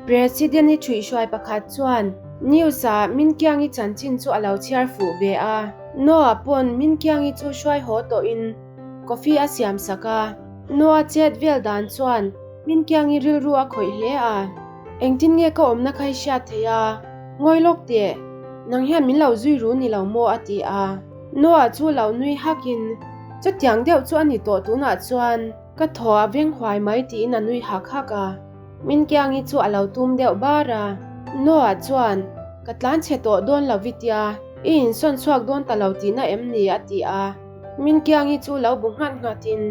President-i ṭhuihhruai pakhat chuan news-ah Minkiangi chanchin chu a lo chhiar fuh ve a. Noah pawn Minkiangi chu hruai haw tawhin coffee a siam sak a. Noah chet vel dan chuan Minkiangi rilru a khawih hle a. Engtin nge ka awmna kha i hriat theih a? Ngawi lawk teh, nang hian min lo zui ru ni lo maw? a ti a. Noah chu lo nui hakin, Chutiang deuh chu a ni tawh tunah chuan ka thaw a veng huai mai tiin a nui hak hak a. Minkiangi chu a lo tum deuh bar a. Noah chuan, Ka tlan chhe tawh dawn lo vitia, i insawn chhuak dawn ta lo tihna em ni? a ti a. Minkiangi chu lo bu nghat nghatin,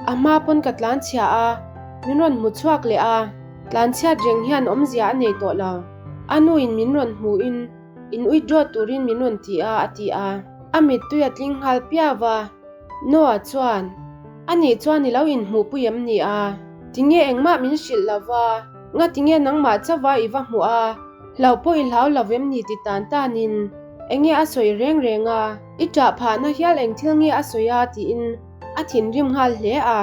A hma pawn ka tlan chhia a, min rawn hmu chhuak leh a, tlan chhiat reng hian awmzia a nei tawh lo. A nuin min rawn hmuhin in withdraw turin min rawn ti a, a ti a. A mittui a tling nghal piau a. Noah chuan, A nih chuan i lo inhmuhpui em ni a? Tinge engmah min hrilh lo va, nga tinge nangmah chauha i va hmuh a, hlauh pawh i hlau lo em ni ti tan tanin enge a sawi reng reng a, i ṭah phahna hial eng thil nge a sawi a tiin a thinrim nghal hle a.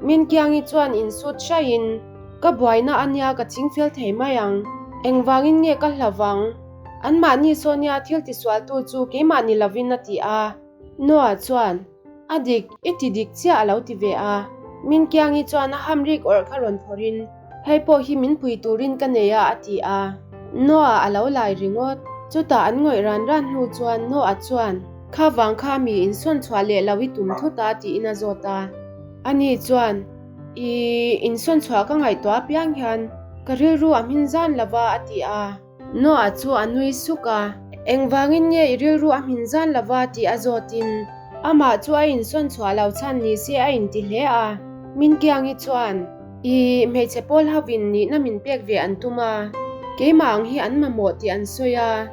Minkiangi chuan insut hraihin, Ka buaina a nia ka chingfel thei mai ang, engvangin nge ka hlau vang? Anmahni saw nia thil tisualtu chu keimah ni lovin a ti a. Noah chuan, A dik, i ti dik chiah a lo ti ve a. Minkiangi chuan a ham rik awrh kha rawn phawrhin, Hei pawh hi min pui turin ka nei a a ti a. Noah a lo lai ringawt. Chutah an ngawih ran ran hnu chuan Noah chuan, Kha vang kha mi insawn chhuah leh lo i tum thut a tiin a zawt a. Ani chuan, I insawn chhuah ka ngaihtuah apiang hian ka rilru a hmin zan lova a ti a. Noah chu a nui suk a, Engvangin nge i rilru a hmin zan lova tih a zawtin amah chu a insawn chhuah lo chhan ni se a inti hle a. Minkiangi chuan, I hmeichhe pawl hovin nihna min pek ve an tum a, keimah ang hi an mamawh tih an sawi a,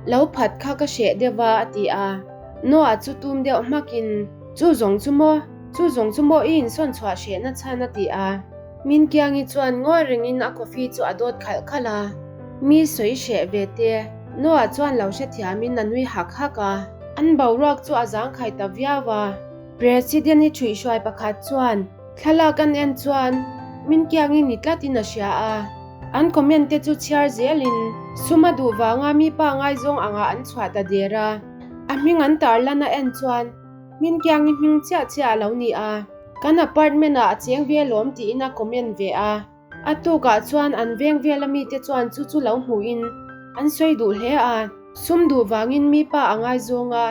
lo phat kha ka hreh deuh va a ti a. Noah chu tum deuh hmakin, Chu zawng chu maw? Chu zawng chu maw i insawn chhuah hrehna chhan a ti a. Minkiangi chuan ngawi rengin a coffee chu a dawt khalh khalh a, mi sawi hreh ve te. Noah chuan lo hrethiamin a nui hak hak a, an boruak chu a zangkhai ta viau a. President-i ṭhuihhruai pakhat chuan thlalak an en chuan Minkiangi ni tlatin a hria a, an comment te chu chhiar zelin sum a duh vanga mi pa ngaizawng angah an chhuah ta der a, a hming an tarlan a en chuan Minkiangi hming chiah chiah a lo ni a. Kan apartment ah a cheng ve alawm tiin a comment ve a. A tukah chuan an veng vel ami te chuan chu chu lo hmuhin an sawi duh hle a. Sum duh vangin mi pa a ngaizawng a,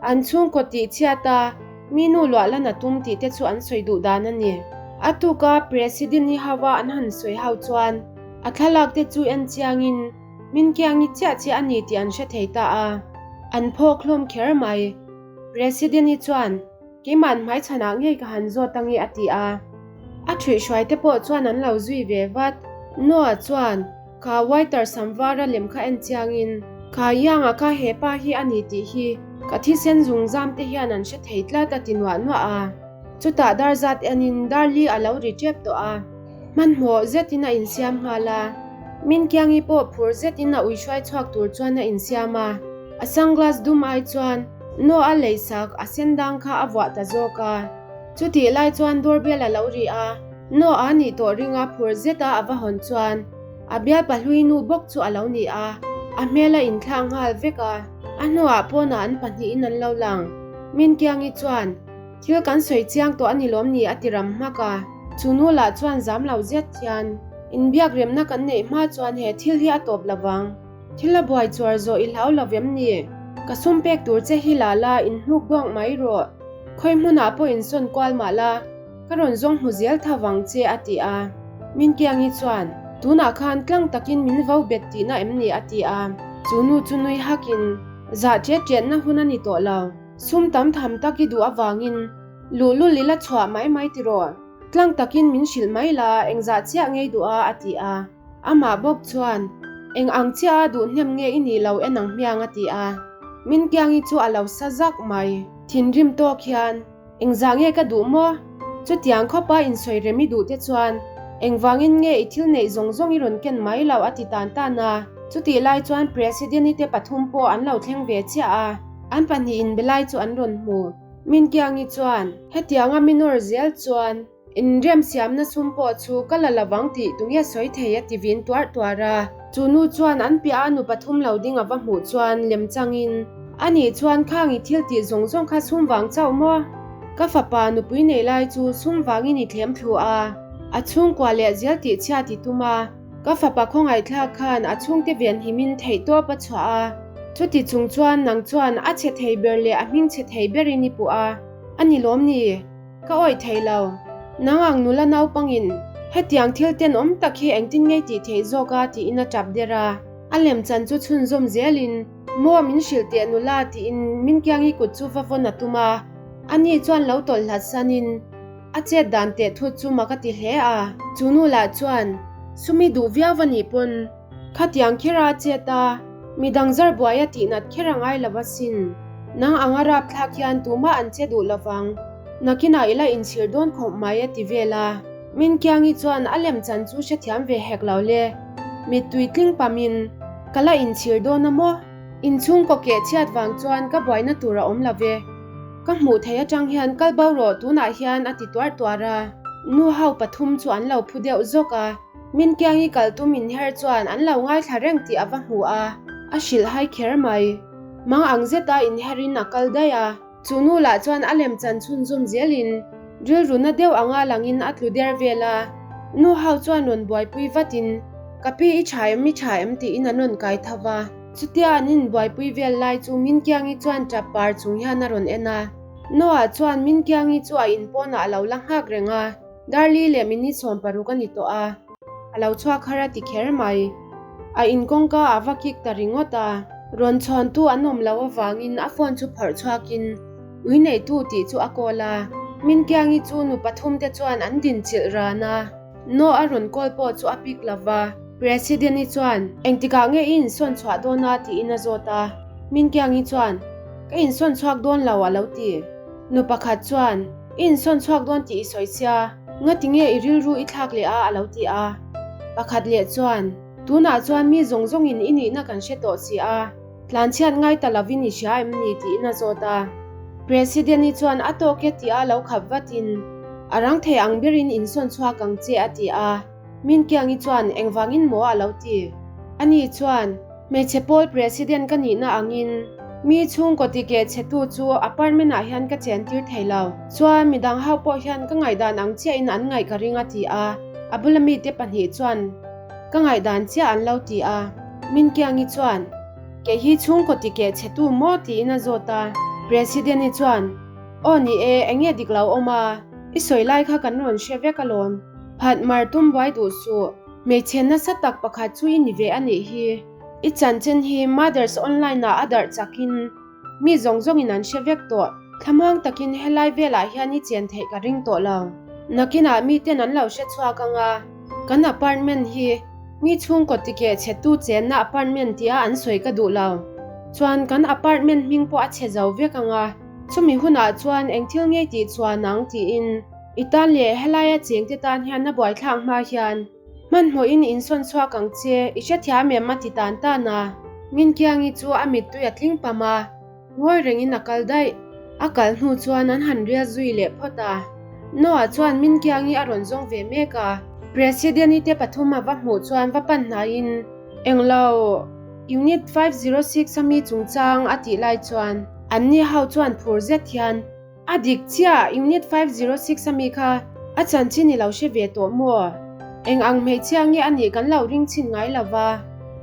an chhungkaw tih chhiat a, mi nu luah lan a tum tih te chu an sawi duh dan a ni. A tuka President i hauva an han sawi hau chuan a thlalak te chu en chiangin min kiangi chiah chiah a ni tih an hre thei ta a, an phawk hlawm kher mai. President i chuan Keima'n hmaichhanah ngei ka han zawt ange a ti a. A ṭhuihhruai te pawh chuan an lo zui ve vat. Noah chuan kha waiter samvara lem kha en chiangin, Kha Ianga kha he pa hi a ni tih hi ka thisen zungzam te hian an hre thei tlat a ti nuah nuah a. Chutah dar zat enin dar li a lo ri ṭep tawh a. Hmanhmawh zetin a insiam nghal a. Minkiangi pawh phur zetin a uihruai chhuak tur chuan a insiam a. A sunglass dum ai chuan Noah leisak a sen dang kha a vuah ta zawk a. Chutih lai chuan doorbell a lo ri a, Noah nih tawh ringa phur zeta a va hawn chuan a bial pahlui nu bawk chu a lo ni a, a hmel a inthlak nghal vek a. A hnuah pawnah an pahnihin an lo lang. Minkiangi chuan, Thil kan sawi chiang tawh a ni lawm ni a ti ram hmak a. Chu nu lah chuan zam lo zet hian, Inbiak remna kan neih hma chuan he thil hi a tawp lo vang. Thil a buai chuar zawh i hlau lo vem ni? Ka sum pek tur che hi la la, in hnuk dawk mai rawh. Khawi hmunah pawh in sawn kual mah la, ka rawn zawng hmu zel tha vang che a ti a. Minkiangi chuan, Tunah khan tlang takin min vo bet tihna em ni? a ti a. Chu nu chu nui hakin, Zah ṭet ṭetna hun a ni tawh lo. Sum tam tham tak i duh avangin luhlul i la chhuah mai mai tiraw? Tlang takin min hrilh mai la, engzah chiah ngei duh a? a ti a. Amah bawk chuan, Eng ang chiah a duh hnem nge i nih lo en ang hmiang a ti a. Minkiangi chu a lo sa zak mai. Thinrim tawk hian, Engzah nge ka duh maw? Chutiang khawpa insawi rem i duh te chuan, engvangin nge i thil neih zawng zawng i rawn ken mai lo a ti tan tan a. Chutih lai chuan President-i te pathum pawh an lo thleng ve chiah a, an pahnihin belai chu an rawn hmu. Minkiangi chuan, Hetianga minor zel chuan. Inremsiamna sum pawh chu ka la lovang tih tunge sawi thei a ti vin tuarh tuarh a. Chu nu chuan an piah a nu pathum lo ding a va hmuh chuan lem changin, A nih chuan khang i thil tih zawng zawng kha sum vang chauh maw? Ka fapa nupui nei lai chu sum vangin i thlem thlu a, a chhungkua leh zel tih chhia ti tum a. Ka fapa khawngaihthlak khan a chhungte ven himin theihtawp a chhuah a, chuti chung chuan nang chuan a chhe thei ber leh a hming chhe thei berin i puh a, a ni lawm ni? Ka awih thei lo. Nang ang nula naupangin hetiang thil tenawm tak hi engtin ngei tih theih zawk a tiin a tap der a. A lemchan chu chhunzawm zelin, Maw min hrilh teh nula tiin Minkiangi kut chu va vawn a tum a. Ani chuan lo tawlh hlat sanin a chet dan teh thut chu mak a ti hle a. Chu nu lah chuan Sumi duh viau va nih pawn Khatiang kher a chet a, midang zar buai a tihnat kher a ngai lo asin. Nang anga rapthlak hian tumah an che duh lovang. Nakinah i la inchhir dawn khawp mai a ti vel a. Minkiangi chuan a lemchan chu hrethiam ve hek lo le. Mittui tling pamin, Ka la inchhir dawn a maw? Inchhungkaw keh chhiat vang chuan ka buaina tur a awm lo ve. Ka hmuh theih atang hian kal bo rawh tunah hian a ti tuar tuar a. Nu ho pathum chu an lo phu deuh zawk a. Minkiangi kal tum inher chuan an lo ngaithla reng tih a va hmu a, a hrilh hai kher mai. Mang ang zeta inherin a kal daih a, chu nu lah chuan a lemchan chhunzawm zelin rilru na deuh anga langin a tlu der vel a. Nu ho chuan rawn buaipui vatin, Ka pi i tha em, i tha em tiin an rawn kai tho va. Chutia an inbuaipui vel lai chu Minkiangi chuan tap par chung hian a rawn en a. Noah chuan Minkiangi chu a inpawnah a lo la nghak reng a. Darli leh minute 60 a ni tawh a, a lo chhuak har a ti kher mai. A in kawngka a va kik ta ringawt a, rawn chhawntu an awm loh avangin a phone chu phawrh chhuakin ui neihtu tih chu a call a. Minkiangi chu nu pathum te chuan an din chilh ran a, Noah a rawn call pawh chu a pick lo va. President-i chuan, Engtikah nge i insawn chhuah dawn a? tiin a zawt a. Minkiangi chuan, Ka insawn chhuak dawn lo a lo ti. Nu pakhat chuan, I insawn chhuak dawn tih i sawi sia, ngati nge i rilru i thlak leh a a lo ti a. Pakhat leh chuan, Tunah chuan mi zawng zawngin i nihna kan hre tawh si a, tlanchhiat ngai ta lovin i hria em ni tiin a zawt a. President-i chuan a tawk e tih a lo khap vatin, A rang thei ang berin insawn chhuak ang che a ti a. Minkiangi chuan engvangin maw a lo ti. Ani chuan, Hmeichhe pawl President ka nihna angin mi chhungkaw tikeh chhetu chu apartment ah hian ka chentir thei lo. Chuan midang ho pawh hian ka ngaihdan ang chiahin an ngaih ka ring a ti a. A bula mite pahnih chuan ka ngaihdan chiah an lo ti a. Minkiangi chuan, Kei hi chhungkaw tikeh chhetu maw? tiin a zawt a. President-i chuan, Aw ni e, enge dik lo awm a? I sawi lai kha kan rawn hre vek alawm. Phat mar tum buai duh suh. Hmeichhe nasa tak pakhat chu i ni ve a nih hi. I chanchin hi Mothers Online ah a darh chakin mi zawng zawngin an hre vek tawh. Thlamuang takin helai velah hian i chen theih ka ring tawh lo. Nakinah miten an lo hre chhuak ang a, kan apartment hi mi chhungkaw tikeh chhetu chenna apartment tia an sawi ka duh lo. Chuan kan apartment hming pawh a chhe zo vek ang a, chumi hunah chuan eng thil ngei tih chuan ang tiin I tan leh helaia chengte tan hian a buaithlak hma hian hmanhmawhin insawn chhuak ang che, i hrethiam em a ti tan tan a. Minkiangi chu a mittui a tling pam a, ngawi rengin a kal daih. A kal hnu chuan an han rial zui leh phawt a. Noah chuan Minkiangi a rawn zawng ve mek a. President-i te pathum a va hmuh chuan va pan hnaiin, Englo, Unit 506 a mi chungchang a tih lai chuan anni ho chuan phur zet hian, A dik chiah, Unit 506 a mi kha a chanchin i lo hre ve tawh maw? Eng ang hmeichhia nge a nih kan lo ring chhin ngai lo va,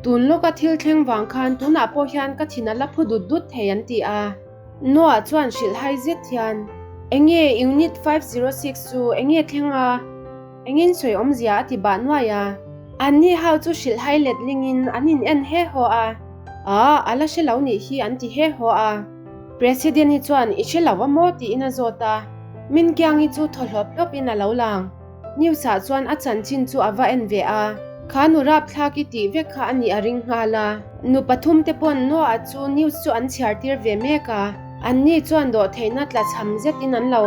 tun lawka thil thleng vang khan tunah pawh hian ka thin a la phu dut dut thei an ti a. Noah chuan hrilh hai zet hian, Enge Unit 506 chu enge thleng a? Engin sawi awmzia a ti bah nuai a. Anni ho chu hrilh hai letlingin an in en he haw a, Aa, a la hre lo nih hi an ti he haw a. President hi chuan i hre lo a maw tiin a zawt a, Minkiangi chu thaw hlawp hlawp in a lo lang. News ah chuan a chanchin chu a va en ve a, kha nu rapthlak i tih vek kha a nih a ring nghal a. Nu pathum te pawn Noah chu news chu an chhiar tir ve mek a, anni chuan dawhtheihna tla chham zet in an lo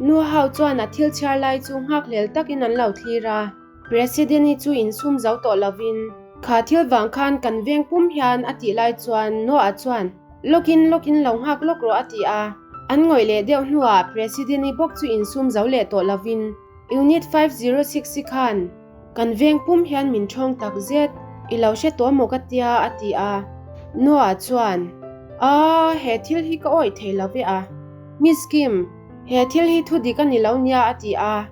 Nu ho chuan a thil chhiar lai chu nghakhlel tak in an lo thlir a. President-i chu insum zo tawh lovin, Kha thil vang khan kan veng pum hian a tih lai chuan Noah chuan, Lawkin lawkin lo nghak lawk rawh a ti a. An ngawih leh deuh hnuah President-i bawk chu insum zo leh tawh lovin. Unit 506 i khan kan veng pum hian min ṭhawng tak zet, i lo hre tawh maw ka tia a ti a. Noah chuan, Aaa, he thil hi ka awih thei lo ve a. Miss Kim, he thil hi thu dik a ni lo nia a ti a.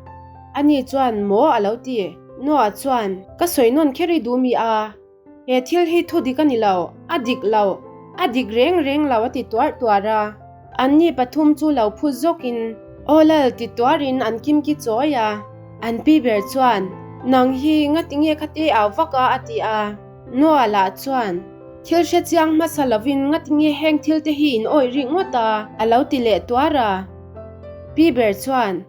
Ani chuan, Maw a lo ti. Noah chuan, Ka sawi nawn kher i duh mi a. He thil hi thu dik a ni lo, a dik lo, a dik reng reng lo a ti tuarh tuarh a. Anni pathum chu lo phu zawkin Aw lal ti tuarin an kimki chawi a. An pi ber chuan, Nang hi ngati nge kha te au vak a a ti a. Noah lah chuan, Thil hre chiang hmasa lovin ngati nge heng thil te hi in awih rih ngawt a a lo ti leh tuar a. Pi ber chuan,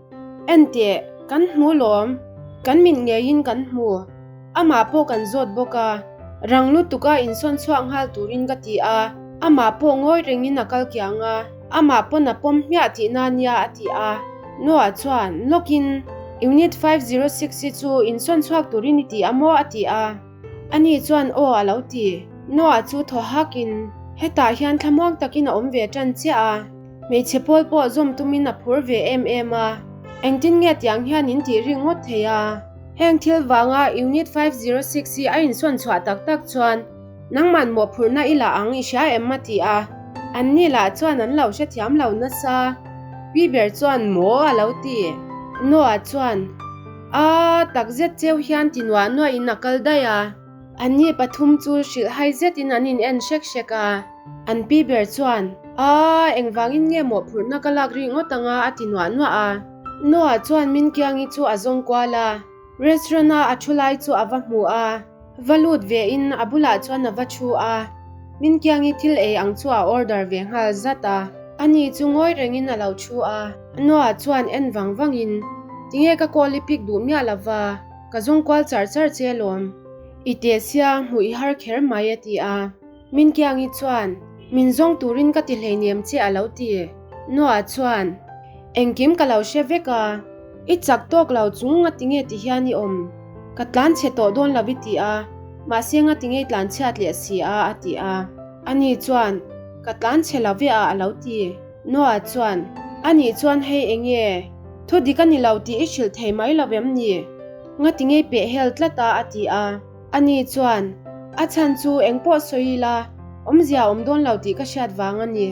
Enteh, kan hmu lawm, kan mit ngeiin kan hmu. Amah pawh kan zawt bawk a, rang lutuka insawn chhuak nghal turin ka ti a, amah pawh ngawi rengin a kal kiang a, amah pawn a pawm hmiah tihna nia a ti a. Noah chuan, Lawkin, Unit 506 hi chu insawn chhuak turin i ti a maw? a ti a. Ani chuan aw a lo ti. Noah chu thaw hakin, Hetah hian thlamuang takin a awm ve tan chiah a, hmeichhe pawl pawh zawm tumin a phur ve em em a, engtin nge tiang hian in tih rik ngawt thei a? Heng thil vanga Unit 506 hi a insawn chhuah tak tak chuan nangman mawhphurhna i la ang i hria em a ti a, anni lah chuan an lo hrethiam lo nasa. Pi ber chuan maw a lo ti. Noah chuan, Aa, takzet cheu hian ti nuah nuahin a kal daih a. Anni pathum chu hrilhhai zetin an in en hrek hrek a, an pi ber chuan, Aa, engvangin nge mawhphurhna ka lak rih ngawt anga a ti nuah nuah a. Noah chuan Minkiangi chu a zawng kual a, restaurant a a thu lai chu a va hmu a, va lut ve in a bulah chuan a va thu a, Minkiangi thil ei ang chu a order ve nghal zat a. Ani chu ngawi rengin a lo thu a. Noah chuan en vang vangin, Tinge ka call i pick duh miah lova? Ka zawng kual char char che alawm. I teh sia, hmuh i har kher mai a ti a. Minkiangi chuan, Min zawng turin ka ti hleinem che a lo ti. Noah chuan, Engkim ka lo hre vek a, i chak tawk lo chung nga tinge ti hian i awm? Ka tlan chhe tawh dawn lo i ti a, mahse nga tinge i tlan chhiat leh si a a ti a. Ani chuan, Ka tlan chhe lo ve a a lo ti. Noah chuan, Anih chuan hei enge? Thu dik a ni lo tih i hrilh thei mai lo em ni? Ngati ngei peh hel tlat a a ti a. Ani chuan, A chhan chu eng pawh sawi ila, awmzia a awm dawn lo tih ka hriat vang a ni.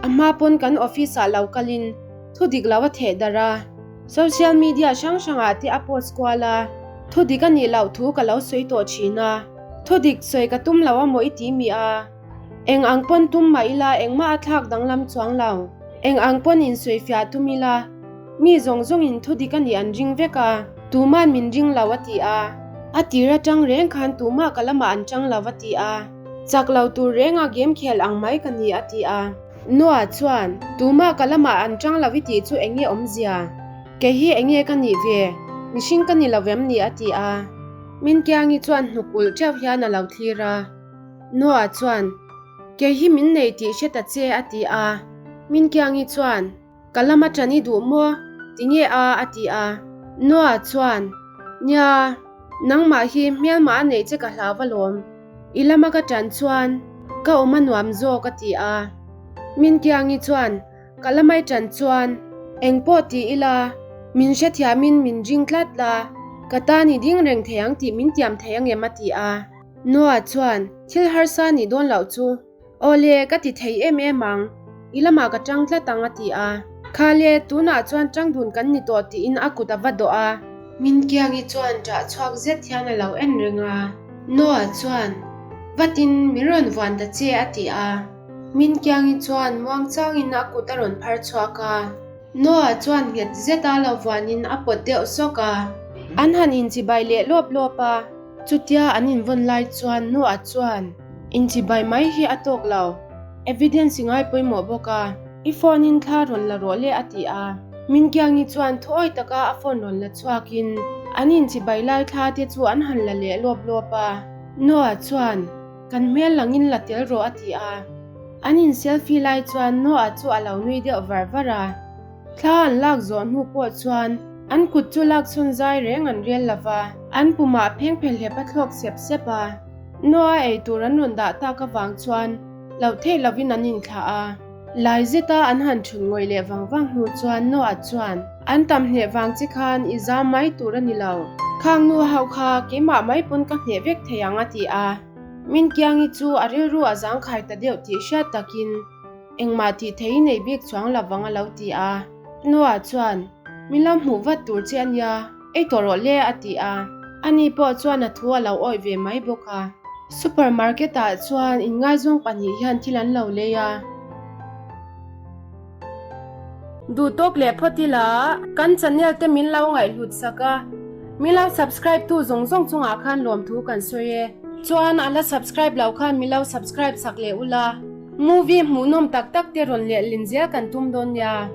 A hma pawn kan office ah lo kalin thu dik lo a theh darh a. Social media hrang hrangah te a post kual a, thu dik a nih loh thu ka lo sawi tawh thin a. Thu dik sawi ka tum lo a maw i ti mi a? Eng ang pawn tum mah ila engmah a thlak danglam chuang lo. Eng ang pawn insawifiah tum ila, mi zawng zawngin thu dik a nih an ring vek a, tuma'n min ring lo a ti a. A tir atang reng khan tumah ka lamah an tang lo a ti a. Chak lo tur renga game khel ang mai ka ni a ti a. Noah chuan, Tumah ka lamah an tang lo i tih chu eng nge awmzia? Kei hi eng nge ka nih ve? Mihring ka ni lo em ni a ti a. Minkiangi chuan hnuk ulh teuh hian a lo thlir a. Noah chuan, Kei hi min nei tih hre ta che, a ti a. Minkiangi chuan, Ka lama ṭan i duh maw? Tinge a? a ti a. Noah chuan, Nia, nangmah hi hmelmah a neih che ka hlau alawm. I lama ka ṭan chuan ka awm a nuam zawk, a ti a. Minkiangi chuan, Ka la mai ṭan chuan engpawh ti ila, min hrethiamin min ring tlat la, ka tan i ding reng thei ang tih min tiam thei angem? a ti a. Noah chuan, Thil harsa nih dawn loh chu. Awle, ka ti thei em em ang. I lamah ka ṭang tlat ang a ti a. Khale, tunah chuan ṭang dun kan ni tawh tiin a kut a va dawh a. Minkiangi chuan ṭah chhuak zet hian a lo en reng a. Noah chuan, Vatin, min rawn vuan ta che a ti a. Minkiangi chuan muangchangin a kut a rawn phar chhuak a. Noah chuan nghet zeta lo vuanin a pawt deuh sawk a. An han inchibai leh lawp lawp a. Chutia an invawn lai chuan Noah chuan, Inchibai mai hi a tawk lo, evidence i ngai pawimawh bawk a, i phone in thla rawn la rawh le a ti a. Minkiangi chuan thuawi taka a phone rawn la chhuakin an inchibai lai thla te chu an han la leh lawp lawp a. Noah chuan, Kan hmel langin la tel rawh a ti a. An in selfie lai chuan Noah chu a lo nui deuh var var a. Thla an lak zawh hnu pawh chuan an kut chu lak chhun zai reng an rel lo va, an pumah pheng phelhep a thlawk sep sep a. Noah ei tur an rawn dah tak avang chuan loh theih lovin an inthlah a. Lai zeta an han thut ngawih leh vang vang hnu chuan Noah chuan, An tam hneh vang che khan i zam mai tur a ni lo. Khang nu ho kha keimah mai pawn ka hneh vek thei ang a ti a. Minkiangi chu a rilru a zangkhai ta deuh tih hriat takin engmah tih thei i nei bik chuang lo vang a lo ti a. Noah chuan, Min lo hmuh vat tur che a nia, ei tawh rawh le a ti a. Ani pawh chuan a thu a lo awih ve mai bawk a. Supermarket ah chuan inngaizawng pahnih hian thil an lo lei a. Duh tawk leh phawt ila kan channel te min lo ngaihhlut sak a, min lo subscribe tu zawng zawng chungah khan lawmthu kan sawi e. Chuan a la subscribe loh khan min lo subscribe sak leh ula, movie hmuhnawm tak tak te rawn lehlin zel kan tum dawn nia.